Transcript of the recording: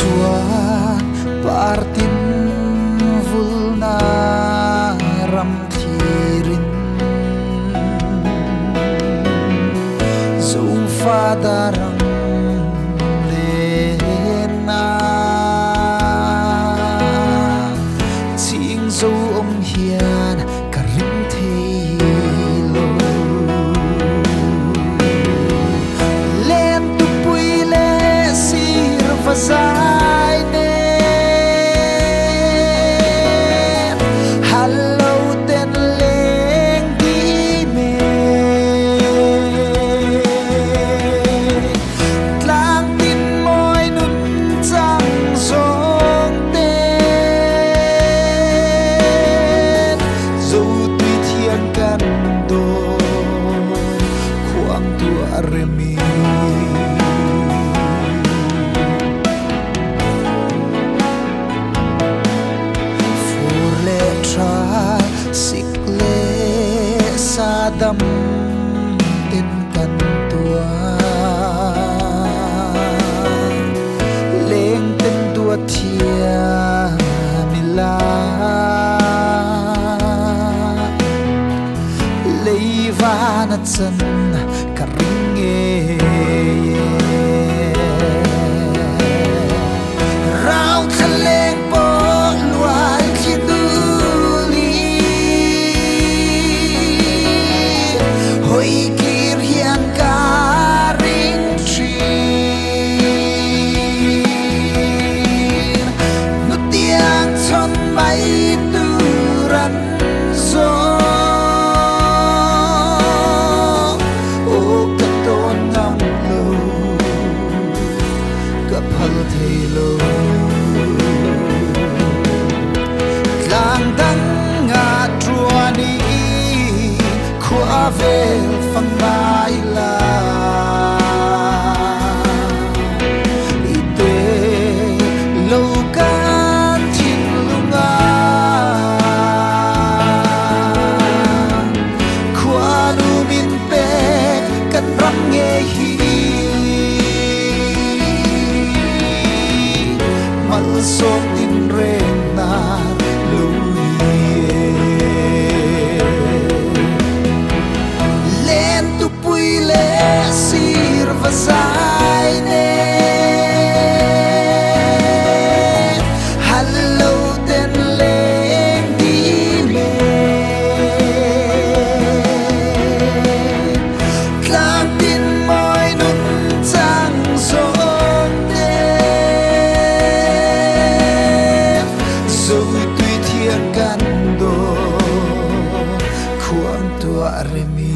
Chuan partin vulna ram thlirin Zofa darang lenna Chhing zo awm hian ka ring thei lo. Len tupui leh sir va zai nen Hallo ten leng di me Tlang tin mawi nun chang zawng ten Zo tui thiang kan dawn khuang tuah remi. Fur leh tha sik leh sa dam ten kan tuar Leng ten duat thiam ila Leivan a chan ka ring ngei e. Rau thla leng pawh luai thli dul i hawi kir hian ka ring thin. Nutiang chhawn mai tur an zawng aw ka tawn ngam lo ka phal thei lo. Tlang dang ah tuan i khua vel fang ngai la I te lo kan thinlung ah Khuanu min pek kan ram ngei hi Malsawm tin reng nan lo ni e. Len tupui leh sir va zai nen Hallo ten leng di me Tlang tin mawi nun chang zawng ten Zo tui thiang kan dawn khuang tuah remi.